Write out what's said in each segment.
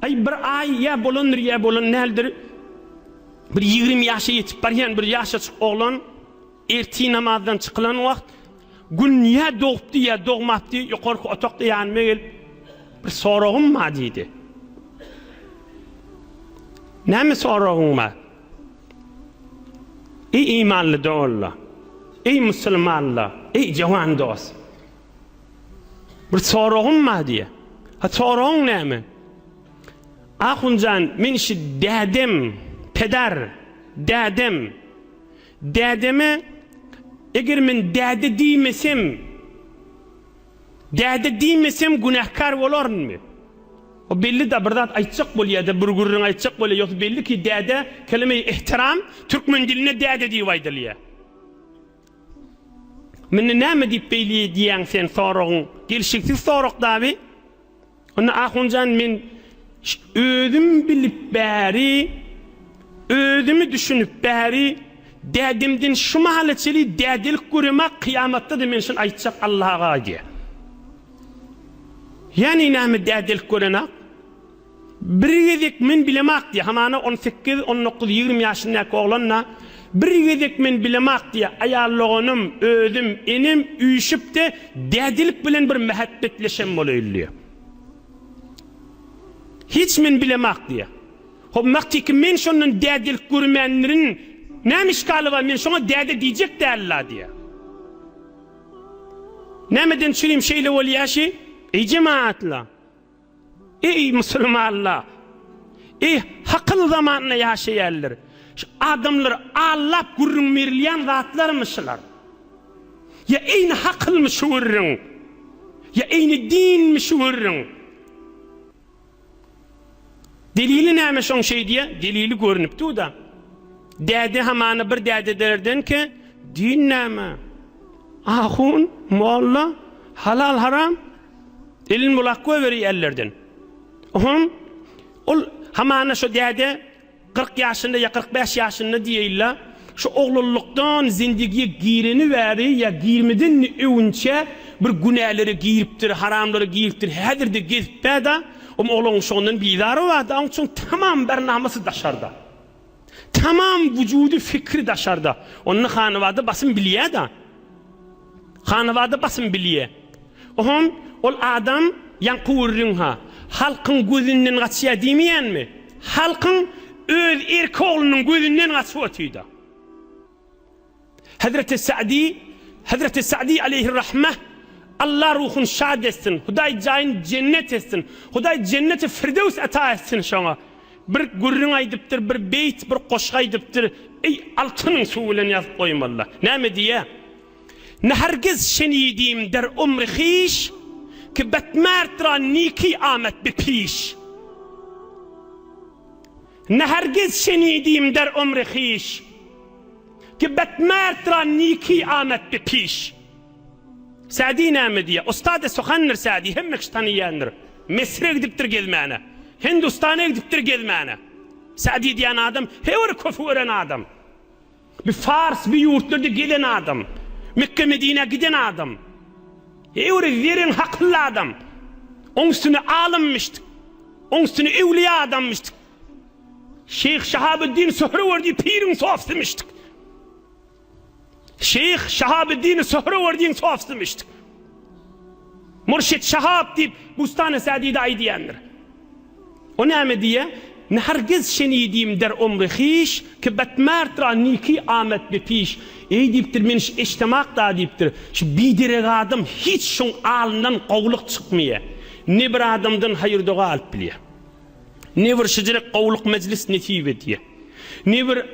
Aý, bir aý ýa bolandyr, ýa bolan däldir. Bir 20 ýaşa ýetip barýan bir ýaşajyk oglan ertir namazdan çykylan wagt gün ýa dogupdy, ýa dogmapdy, ýokarky otakda ýanyma gelip, bir soragym bar diýdi. Näme soragyň bar? Eý imanly doganlar! Eý musulmanlar! Eý jawan dost! Bir soragym bar diýýär. Ha soragyň näme? Ahunjan, men şu dädem, pedar, dädem, dädeme eger men däde diýmesem, Däde diýmesem günäkär bolarynmy? O belli-da bir zat aýtjak bolýa-da bir gürrüň aýtjak bolýa ýogsa belli ki däde kelime-i ehtiram türkmen dilinde däde diýip aýdylýa. Mende näme diýip beýle diýýäň sen soragyň gelşiksiz sorag dabi. Onda ahunjan men özüm bilip bäri, özümi düşünip bäri dädemden şu mahala çeli dädelik göremak kyýamatda-da men şuny aýtjak Allaha diýýär. Ýani näme dädelik görenak? Bir gezek men bilemak diýýär, hamana on sekiz, on dokuz, 20 ýaşyndaky oglan-da, bir gezek men bilemak diýýär, aýal doganym, özüm, enem üýşüp-de dädelik bilen bir mähetbetleşen bolaýly diýýär. Hiç men bilemak diýýär. Hop, magtyky men şondan dädelik görmändirin, näme işgali bar, men şoňa däde diýjek däl-la diýýär. Nämeden çürim şeýle bolýar şi? Eý jemagatlar! Eý, musulmanlar! Eý, hakyl zamanda ýaşaýanlar! Şu adamlary aldap gürrüň berilýän zatlarmy şular? Ýa eýni hakylmy şu gürrüň? Ýa eýni dinmi şu gürrüň? Delili näme şoň şeý diýä? Delili görnüp dur-da. Däde hamana bir dädelerdenki, din näme? Ahun, molla, halal-haram? Elini bulap goýberýär ellerden. Ohm, ol hamana şo däde 40 ýaşynda ýa 45 ýaşynda diýeýin-le, şu oglanlykdan zindigiýe gireni bäri ýa girmeden öwünçä bir günälere giripdir, haramlara giripdir, häzir-de gezip-bä-da, om oglan şondan bizary bar-da, oň üçin tamam bernamasy daşarda. Tamam wujudy fikri daşarda. Onda hanabada basym bilýä-da. Hanabada basym bilýä. Oham ol adam ýaňky gürrüň-ha, halkyň gözünden gaçýa diýmeýänmi? Halkyň öz erki oglunyň gözünden gaçyp otyda. Hezreti Sa'di, Hezreti Sa'di aleýhir-rahmeh, Allah ruhuny şad etsin, Hudaý jaýyny jennet etsin, Hudaý jenneti Firdöws ata etsin şoňa. Bir gürrüň aýdypdyr, bir beýt, bir goşgy aýdypdyr, eý, altynyň suwy bilen ýazyp goýmaly-la. Näme diýýär? Ne hergiz şenidim der umri hyş, Ki betmerd ra niki amet bi piş. Ne hergiz şenidim der umri hyş, Ki betmerd ra niki amet bi piş. Sädi näme diýýär? Ustady suhandyr Sädi, hemme kişi tanyýandyr. Mesre gidipdir gezmäne. Hindustana gidipdir gezmäne. Sädi diýen adam her bir köpi gören adam. Bir fars bir ýurtlarda gezen adam. Mekge Medinä giden adam. Her bir zerin hakylly adam. Oň üstüne alymmyşdyk. Oň üstüne öwliýa adammyşdyk. Şeýh Şahabeddin Suhrewerdi piriň sofsymyşdyk. Şeýh Şahabeddin Suhrewerdiň sofsymyşdyk. Murşit Şahab diýip Bustany Sädide aýdýandyr. O näme diýýär? Ne hergiz şenidim der omri hyş, ki betmerd ra niki amet be piş. Eý diýipdir, men şu eşdemak-da diýipdir, şu biderek adam hiç şoň alyndan gowulyk çykmaýar. Ne bir adamdan haýyr-doga alyp bilýär. Ne bir şejerek gowulyk mejlis nesip edýär. Ne bir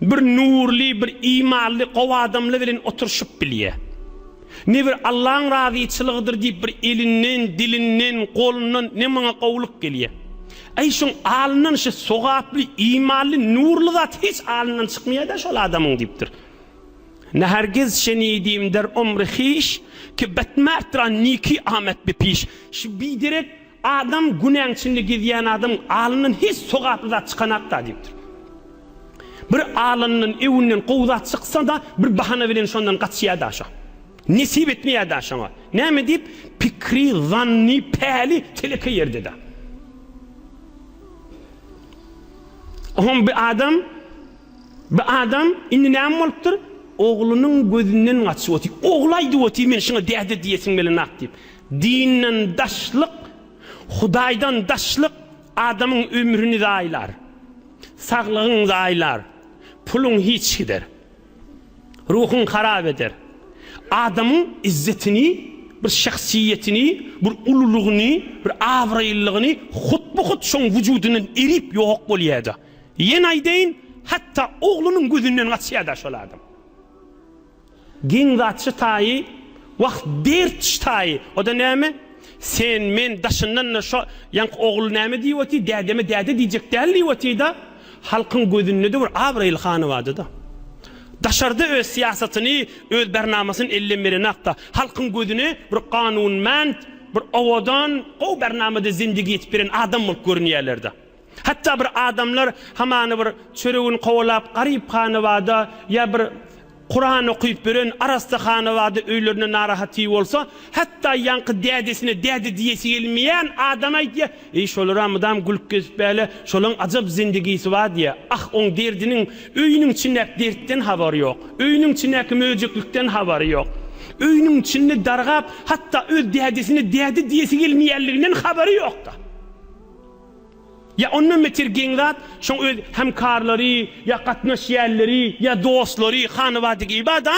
Bir nurly, bir imanly, gowy adamlar bilen oturyşyp bilýär. Ne bir Allaň razyçylygydyr diýip bir elinden, dilinden, golundan ne maňa gowulyk gelýär. Äý şoň alyndan şu sogaply, imanly, nurly zat hiç alyndan çykmaýar-da şol adamyň diýipdir. Ne hergiz şenidim der omri hyş, ki betmert ra niki amet bi piş. Şu biderek Adam günäň içinde gezýän adamyň alyndan hiç sogaply zat çykanakda diýipdir. Bir alyndan, öwünden gowy zat çyksa-da, bir bahana bilen şondan gaçýar-da şo. Nesip etmeýär-da şoňa. Näme diýip, pikri, zanny, päli teleke ýerde-de. Oňam bir adam, bir adam indi näme bolupdyr? Oglunyň gözünden gaçyp otyr. Ogly aýdyp otyr, men şuňa däde diýesim gelenok diýip. Dinden daşlyk, Hudaýdan daşlyk adamyň ömrüni zaýalar. Saglygyň zaýalar. Puluň hiç gider. Ruhuň harap eder. Adamyň izzetini, bir şahsyýetini, bir ululygyny, bir abraýlylygyny hutba-hut şoň wujudyndan erip ýok bolýa-da. Ýene aýdaýyn, hatda oglunyň gözünden gaçýa-da şol adam. Geň zat şu taýy, wah, dert şu taýy. O-da näme? Sen, men, daşyndan-da şo ýaňky ogul näme diýip otyr, dädeme däde diýjek däl diýip otyr-da. Halkyň gözünde-de bir abraýly hanybardy-da. Daşarda öz syýasatyny, öz bernamasyny elden berenakda, halkyň gözüne bir kanunment, bir owadan, gowy bernamada zindigi etip beren adam bolup görünýärler-de. Hatda bir adamlar hamana bir çöregini kowalap garyp hanybada ýa bir Kuran okyp beren arassa hanybada öýlerinde narahaty bolsa, hatda ýaňky dädesine däde diýesi gelmeýän adam aýdýa, Eý şolara mydam gülüp gezip bäle, şolaň ajap zindigisi bar diýýä. Ah oň derdiniň öýüniň içindäki dertden habary ýok. Öýüniň içindäki möjeklikden habary ýok. Öýüniň içinde dargap, hatda öz dädesine däde diýesi gelmeýänliginden habary ýokda. Ýa ondan beter geň zat, şoň öz hemkarlary, ýa gatnaşýanlary, ýa dostlary, hanybady bar-da.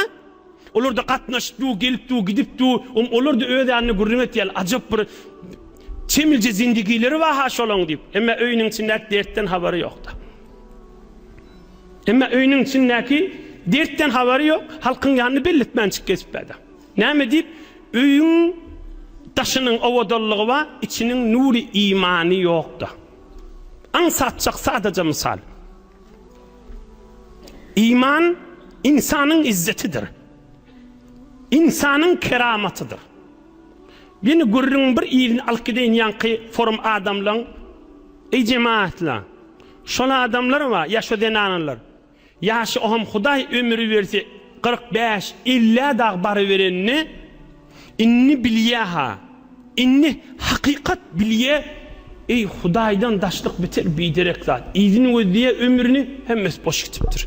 Olar-da gatnaşyp dur, gelip dur, gidip dur. Om olar-da öz ýanynda gürrüň etýärler, ajap bir çemilje zindigileri bar-ha şolaň diýip. Emma öýüniň içindäki dertden habary ýok-da. Emma öýüniň içindäki dertden habary ýok, halkyň ýanynda belletmän çykyp gezip-de. Näme diýip, öýüň daşynyň owadanlygy bar, içiniň nury imany ýok-da. Aňsatjak sadaja mysal. Iman ynsanyň izzetidir. Ynsanyň keramatydyr. Ýene gürrüňiň bir yzyny alyp gideýin ýaňky forum adamlaň, Eý jemagatlar! Şol adamlar bar, ýa şo zenanalar. Ýaşy oham Hudaý ömür berse 45, ellä dag baryberende indi bilýä-ha, indi hakykat bilýä, eý Hudaýdan daşlyk biter biderek zat, yzyny gözleýä ömrüni hemmesi boş gitipdir.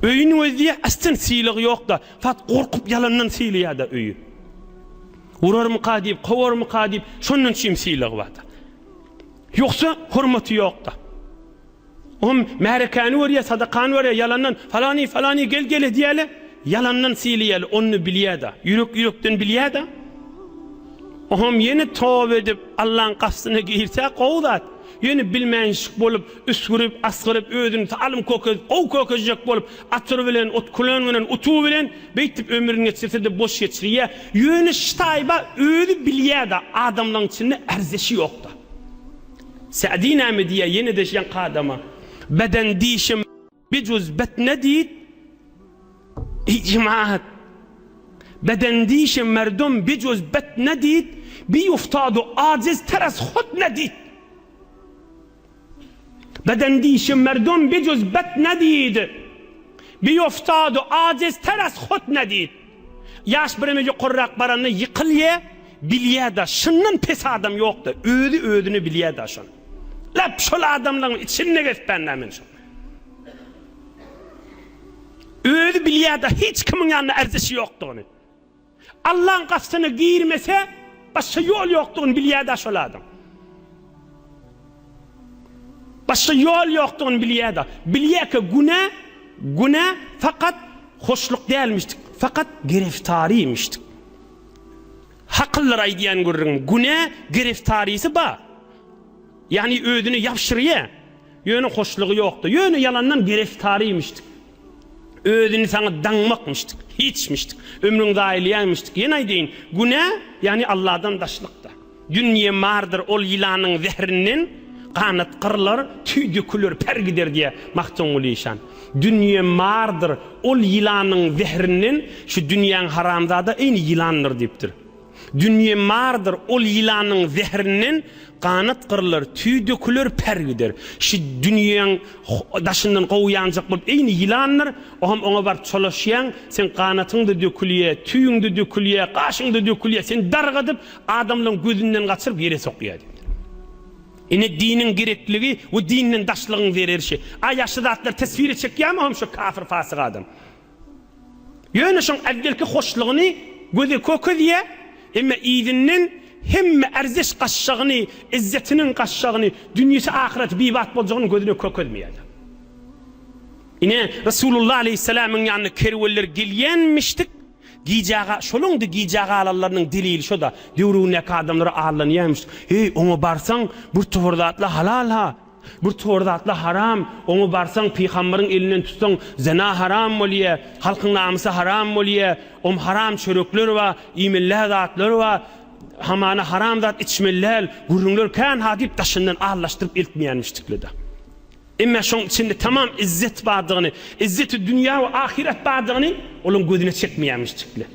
Öýüni gözleýä astin sylagy ýok-da, fat gorkup ýalandan sylaýa-da öýi. Urarmyka diýip, kowarmyka diýip, şondan üçin sylagy bar-da. Ýogsa hormaty ýok-da. Oňam märekäni görýär, sadakany görýär, ýalandan, Falany, falany, gel, gel edýärler. Ýalandan sylaýarlar, ony bilýär-de. Ýürek ýürekden bilýär-de. Oňam ýene toba edip, Allaň gapysyna girse, gowy zat. Ýöne bilmänşik bolup, üsgürip, asgyryp, özüni alym kökezip, gowy kökezjek bolup, atyr bilen, otkulan bilen, utugy bilen beýtdip ömrüni geçirse-de boş geçirýär. Ýöne ştaýba özi bilýär-de, adamlaň içinde ärzeşi ýok-da. Sa'di näme diýýär ýene-de ýaňky adama, Beden dişim bijuz bet nedid, Eý jemaat! Beden dişi merdum bijuz bet nedid, Biuftadu ajiz ter az hud nedid. Beden dişi merdum bijuz bet nedid, Biuftadu ajiz ter az hud nedid. Ýaş bireme ýokarrak baranda ýykylýa, bilýä-da, şundan pes adam ýok-da, özi özüni bilýä-da şony. Lap şol adamlaryň içinde gezipän-dä men şony. Özi bilýä-da hiç kimiň ýanynda erzişi ýokdugyny. Allaň gapysyna girmese, başga ýol ýokdugyny bilýä-da şol adam. Başga ýol ýokdugyny bilýär-de. Bilýär ki, günä, günä fakat hoşluk dälmişdik, fakat giriftarymişdik. Hakyldyr aýdýan gürrüňim, günä giriftarysy bar. Ýagny özüne ýapşyrýar. Ýöne hoşlugy ýokdy. Ýöne ýalandan giriftarymişdik. Özüni saňa daňmakmyşdyk, hiçmişdik. Ömrüň zaýalaýarmyşdyk. Ýene aýdaýyn, günä, ýagny Alladan daşlykda. Dünýe mardyr ol ýylanyň zährinden, Ganat gyrylar, tüý döküler, per gider diýýär Magtymguly işan. Dünýe mardyr ol ýylanyň zährinden, Şu dünýäň haramzada eýni ýylandyr diýipdir. Dünýe mardyr ol ýylanyň zährinden, Ganat gyrylar, tüý döküler, per gider. Şu dünýäň daşyndan gowýanjak bolup eýni ýylandyr, Oňam oňa baryp çolaşýaň, seň ganatyň-da dökülýär, tüýüň-de dökülýär, gaşyň-da dökülýär, seni dargadyp, adamlaryň gözünden gaçyryp ýere sokýar diýipdir. Ine diniň gerekligi we dinden daşlygyň zereri şi. A ýagşy zatlary teswire çekýärmi hom şo kafir fasyk adam. Ýöne şoň äwwelki hoşlugyny göze kökezýä, emma yzyndan hemme ärzeş gaşşagyny, izzetiniň gaşşagyny, dünýesi ahyreti bibat boljagyny gözüne kökezmeýär. Ine Resulullah aleýhissalamyň ýanyna kerwenler gelýänmişdik, gijä ga şolaň-da gijä galanlarynyň delili şo-da, döwründäki adamlara allanýarmyş, Heý, oňa barsaň, bir towar zatlar halal-ha, bir towar zatlar haram, oňa barsaň, pygambaryň elinden tutsaň, zyna haram bolýa, halkyň namysy haram bolýa, om haram çörekler bar, iýmeli däl zatlar bar, hamana haram zat içmeli däl, gürrüňler kän-ha diýip daşyndan allaşdyryp eltmeýänmişdikle-de. Emma şoň içinde tamam izzet bardygyny, izzeti dünýä we ahyret bardygyny olaň gözüne çekmeýärmişjikler.